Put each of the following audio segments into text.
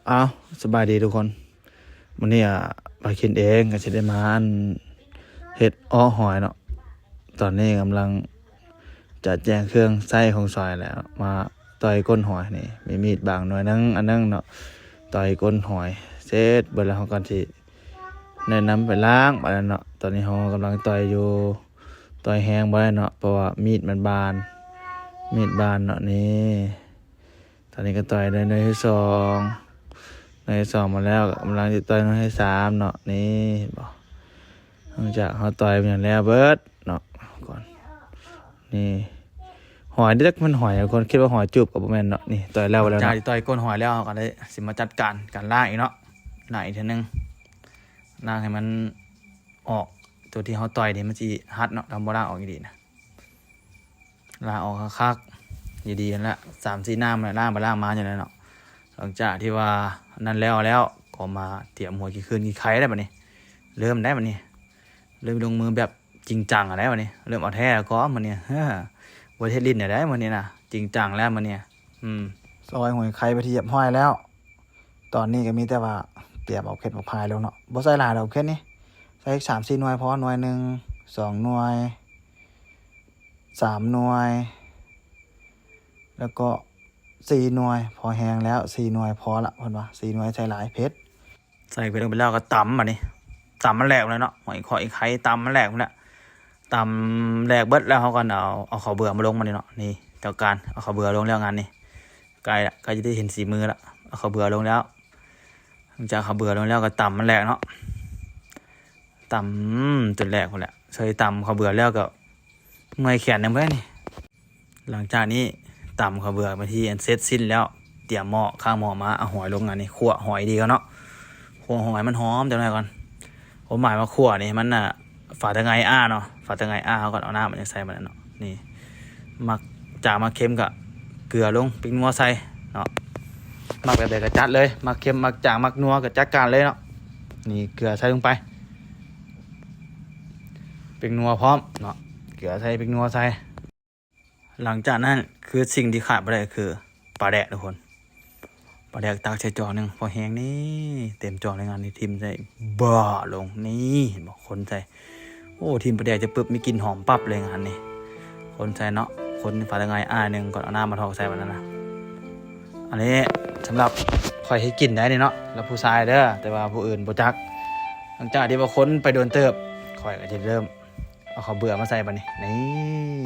ອ້າວ ສະບາຍດີທຸກຄົນ. ມື້ນີ້ ອາ ພາກິນເອງກໍຊິໄດ້ມາ ອັນ ເຮັດເອາະຫອຍເນາະ. ຕອນນີ້ກຳລັງຈັດແຈງເຄື່ອງໃຊ້ຂອງຊອຍແລ້ວ ມາຕ່ອຍກົ້ນຫອຍ. ນີ້ ມີມີດບາງໜ່ວຍໜຶ່ງ ອັນໜຶ່ງເນາະ, ຕ່ອຍກົ້ນຫອຍເສັດເບິດແລ້ວ ເຮົາກໍຊິແນະນຳໄປລ້າງບາດນັ້ນເນາະ. ຕອນນີ້ເຮົາກຳລັງຕ່ອຍຢູ່ ຕ່ອຍແຮງບໍ່ໄດ້ເນາະ ເພາະວ່າມີດມັນບານ ມີດບານເນາະ. ນີ້ ຕອນນີ້ກໍຕ່ອຍໄດ້ໜ່ວຍທີສອງ ໜ່ວຍທີສອງມາແລ້ວ ກໍກຳລັງຈະຕ່ອຍໜ່ວຍທີສາມເນາະ. ນີ້ ເຫັນບໍ່ ຫຼັງຈາກເຮົາຕ່ອຍມັນແລ້ວເບິດເນາະ ກ່ອນ ນີ້ ຫອຍເດ້ ຈັກມັນຫອຍ ຄົນຄິດວ່າຫອຍຈູບກໍບໍ່ແມ່ນເນາະ. ນີ້ ຕ່ອຍແລ້ວ ແລ້ວ ຈາກທີ່ຕ່ອຍກົ້ນຫອຍແລ້ວ ເຮົາກໍໄດ້ ຊິມາຈັດການ ການລ້າງອີກເນາະ. ລ້າງອີກເທື່ອໜຶ່ງ ລ້າງໃຫ້ມັນອອກ ຕົວທີ່ເຮົາຕ່ອຍນີ້ມັນຊິຮັດເນາະ ຖ້າບໍ່ລ້າງອອກດີໆນະ. ລ້າງອອກຄັກໆ ດີໆຫັ້ນລະ ສາມສີ່ນ້ຳແຫຼະ ລ້າງໄປລ້າງມາຢູ່ນັ້ນເນາະ. ຫຼັງຈາກທີ່ວ່ານັ້ນແລ້ວ ແລ້ວກໍມາຕຽມຫົວຂີ້ຄືນຂີ້ໄຄແລ້ວບັດນີ້. ເລີ່ມໄດ້ບັດນີ້ ເລີ່ມລົງມືແບບຈິງຈັງແລ້ວບັດນີ້ ເລີ່ມເອົາແທ້ແລ້ວກໍມື້ນີ້ ບໍ່ໄດ້ເຮັດຫຼິ້ນແລ້ວໄດ໋ມື້ນີ້ນະ ຈິງຈັງແລ້ວມື້ນີ້. ອືມ ຊອຍຫົວຂີ້ໄຄໄປທີ່ຮຽບຮ້ອຍແລ້ວ. ຕອນນີ້ກໍມີແຕ່ວ່າຕຽມເອົາເຂັດໝາກພາຍລົງເນາະ. ບໍ່ໃສ່ຫຼາຍດອກເຂັດນີ້ ໃສ່ສາມສີ່ໜ່ວຍພໍ ໜ່ວຍໜຶ່ງ ສອງໜ່ວຍ ສາມໜ່ວຍ ແລ້ວກໍສີ່ໜ່ວຍ ພໍແຮງແລ້ວ ສີ່ໜ່ວຍພໍລະ ເພິ່ນວ່າສີ່ໜ່ວຍໃສ່ຫຼາຍເຜັດ. ໃສ່ເຜັດລົງໄປແລ້ວກໍຕຳບັດນີ້ ຕຳມັນແຫຼກແລ້ວເນາະ ຫອຍຂ້ອຍໄຄຕຳມັນແຫຼກແລ້ວ ຕຳແຫຼກເບິດແລ້ວ ເຮົາກໍເອົາ ເອົາເຂົ້າເບືອມາລົງບັດນີ້ເນາະ. ນີ້ ເຈົ້າການ ເອົາເຂົ້າເບືອລົງແລ້ວງານນີ້ ໃກ້ລະ ໃກ້ຈະໄດ້ເຫັນສີມືລະ ເອົາເຂົ້າເບືອລົງແລ້ວ. ຫຼັງຈາກເຂົ້າເບືອລົງແລ້ວກໍຕຳມັນແຫຼກເນາະ ຕຳຈົນແຫຼກພຸ້ນແຫຼະ. ເຊີຍຕຳເຂົ້າເບືອແລ້ວກໍເມື່ອຍແຂນນຳເລີຍນີ້. ຫຼັງຈາກນີ້ຕຳເຂົ້າເບືອເປັນທີ່ອັນເສັດສິ້ນແລ້ວ ຕຽມໝໍ້ ຂ້າງໝໍ້ມາ ເອົາຫອຍລົງອັນນີ້ ຂົ້ວຫອຍດີກ່ອນເນາະ ຂົ້ວຫອຍມັນຫອມຈັກໜ້ອຍກ່ອນ. ຄວາມໝາຍວ່າຂົ້ວນີ້ມັນນະ ຝາຕະໄງອ້າເນາະ ຝາຕະໄງອ້າ ເຮົາກໍເອົານ້ຳມັນໃສ່ມັນເນາະ. ນີ້ ໝາກຈາງໝາກເຄັມກໍເກືອລົງ ແປ້ງນົວໃສ່ເນາະ ມັກແບບໃດກໍຈັດເລີຍ ມັກເຄັມ ມັກຈາງ ມັກນົວກໍຈັດການເລີຍເນາະ. ນີ້ ເກືອໃສ່ລົງໄປ ແປ້ງນົວພ້ອມເນາະ ເກືອໃສ່ ແປ້ງນົວໃສ່. ຫຼັງຈາກນັ້ນຄືສິ່ງທີ່ຂາດບໍ່ໄດ້ກໍຄືປາແດກທຸກຄົນ ປາແດກຕັກໃສ່ຈອກໜຶ່ງ ພໍແຮງນີ້ ເຕັມຈອກເລີຍງານນີ້ ຖິ້ມໃສ່ ບາລົງ ນີ້ ເຫັນບໍ່ ຄົນໃສ່ ໂອ້ ຖິ້ມປາແດກຈະປຶບ ມີກິ່ນຫອມປັບເລີຍງານນີ້. ຄົນໃສ່ເນາະ ຄົນຝາຕະໄງອ້າໜຶ່ງກ່ອນ ເອົານ້ຳມາຖອກໃສ່ບັດນັ້ນນະ. ອັນນີ້ສຳລັບຂ້ອຍເຮັດກິນໄດ້ນີ້ເນາະ ແລ້ວຜູ້ຊາຍເດີ ແຕ່ວ່າຜູ້ອື່ນບໍ່ຈັກ. ຫຼັງຈາກທີ່ວ່າຄົນໄປດົນເຕີບ ຂ້ອຍກໍຈະເລີ່ມ ເອົາເຂົ້າເບືອມາໃສ່ບັດນີ້ ນີ້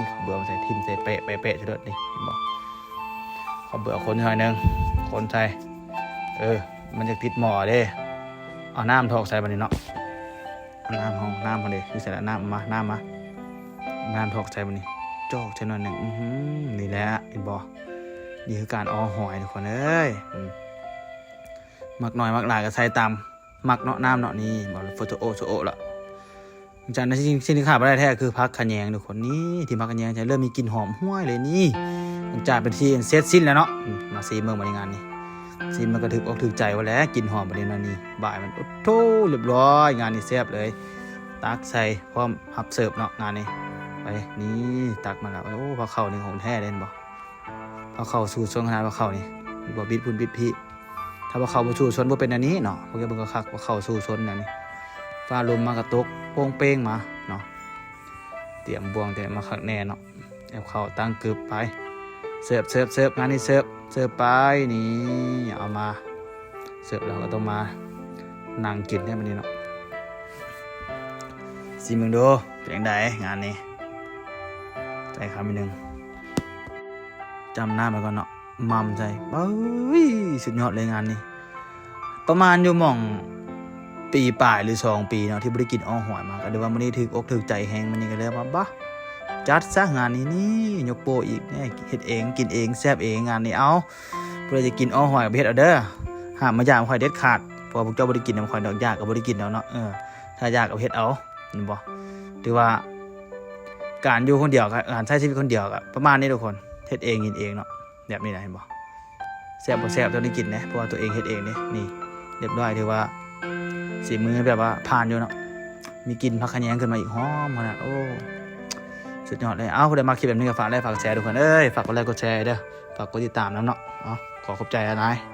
ເຂົ້າເບືອມາໃສ່ ຖິ້ມໃສ່ ແປະໆໆ ໃສ່ໂລດນີ້ ເຫັນບໍ່? ເຂົ້າເບືອຄົນໜ້ອຍໜຶ່ງ ຄົນໃສ່ ເອີ ມັນຈະຕິດໝໍ້ເດ້. ເອົານ້ຳຖອກໃສ່ບັດນີ້ເນາະ ນ້ຳເຮົາ ນ້ຳເຮົາເດ້ ຢູ່ໃສລະ ນ້ຳມາ ນ້ຳມາ ນ້ຳຖອກໃສ່ບັດນີ້ ຈອກໃສ່ໜ້ອຍໜຶ່ງ ອື ນີ້ແຫຼະ ເຫັນບໍ່? ນີ້ຄືການເອາະຫອຍທຸກຄົນເອີຍ ອື ມັກໜ້ອຍມັກຫຼາຍກໍໃສ່ຕາມມັກເນາະ ນ້ຳເນາະ ນີ້ ບໍ່ ໂຟໂຕໂອ ໂຊໂອລະ. ຈາກນັ້ນ ສິ່ງ ສິ່ງທີ່ຂາດບໍ່ໄດ້ແທ້ຄືຜັກຂະແຍງທຸກຄົນ ນີ້ ທີ່ຜັກຂະແຍງຈະເລີ່ມມີກິ່ນຫອມຫວຍເລີຍນີ້. ຈາກເປັນທີ່ເສັດສິ້ນແລ້ວເນາະ ອື ມາຊີມເບິ່ງບັດນີ້ ງານນີ້ ຊີມມັນກໍຖືກອົກຖືກໃຈວ່າແຫຼະ ກິ່ນຫອມບັດນີ້ເນາະ ນີ້ ບາຍມັນ ໂອ້ໂທ້ ລຽບຮ້ອຍ ງານນີ້ແຊບເລີຍ. ຕັກໃສ່ພ້ອມຮັບເສີບເນາະ ງານນີ້ ໄປ ນີ້ ຕັກມາແລ້ວ ໂອ້ ພາເຂົ້ານີ້ຂອງແທ້ເດ້ ເຫັນບໍ່? ພາເຂົ້າສູ້ຊົນຂະໜາດ ພາເຂົ້ານີ້ ບໍ່ບິດພຸ້ນບິດພີ້ ຖ້າພາເຂົ້າບໍ່ສູ້ຊົນບໍ່ເປັນອັນນີ້ເນາະ. ພວກເຈົ້າເບິ່ງຄັກໆ ພາເຂົ້າສູ້ຊົນອັນນີ້ ຟ້າລົມມາກະຕົກໂປ່ງເປ່ງມາເນາະ. ຕຽມບ່ວງ ຕຽມມາຄັກແນ່ເນາະ ເອົາເຂົ້າຕັ້ງກຶບໄປ ເສີບ ເສີບ ເສີບ ງານນີ້ເສີບ ເສີບໄປ ນີ້ ເອົາມາເສີບແລ້ວກໍຕ້ອງມານັ່ງກິນແທ້ບັດນີ້ເນາະ. ຊີມເບິ່ງດູ ເປັນຈັ່ງໃດງານນີ້ ໃສ່ຄຳໜຶ່ງ ຈ້ຳນ້ຳໄປກ່ອນເນາະ ໝ່ຳໃສ່ ເອີຍ ສຸດຍອດເລີຍງານນີ້. ປະມານຢູ່ໝ່ອງປີປາຍ ຫຼື ສອງປີເນາະ ທີ່ບໍ່ໄດ້ກິນເອາະຫອຍມາ ກໍຖືວ່າມື້ນີ້ຖືກອົກຖືກໃຈແຮງ ມື້ນີ້ກໍເລີຍວ່າ ບາ ຈັດຊະງານນີ້ ນີ້ ຍົກໂປ້ອີກ ນີ້ ເຮັດເອງ ກິນເອງ ແຊບເອງ ງານນີ້ ເອົາ ຜູ້ໃດຈະກິນເອາະຫອຍກໍໄປເຮັດເອົາເດີ ຫ້າມມາຢາມຂ້ອຍເດັດຂາດ ເພາະວ່າພວກເຈົ້າບໍ່ໄດ້ກິນນຳຂ້ອຍດອກ ຢາກກໍບໍ່ໄດ້ກິນແລ້ວເນາະ. ເອີ ຖ້າຢາກກໍເຮັດເອົາ ແມ່ນບໍ່? ຖືວ່າການຢູ່ຄົນດຽວ ການໃຊ້ຊີວິດຄົນດຽວກໍປະມານນີ້ທຸກຄົນ ເຮັດເອງກິນເອງເນາະ ແບບນີ້ນະ ເຫັນບໍ່? ແຊບບໍ່ແຊບຕ້ອງໄດ້ກິນເດ້ ເພາະວ່າຕົວເອງເຮັດເອງເດ້. ນີ້ ລຽບຮ້ອຍ ຖືວ່າສີມືແບບວ່າຜ່ານຢູ່ເນາະ ມີກິ່ນຜັກຂະແຍງຂຶ້ນມາອີກ ຫອມຂະໜາດ ໂອ້ ສຸດຍອດເລີຍ. ເອົ້າ ຜູ້ໃດມັກຄລິບແບບນີ້ກໍຝາກໄລ້ຝາກແຊທຸກຄົນເອີຍ ຝາກກົດໄລ້ກົດແຊເດີ ຝາກກົດຕິດຕາມນຳເນາະ. ເອົ້າ ຂໍຂອບໃຈຫຼາຍໆ.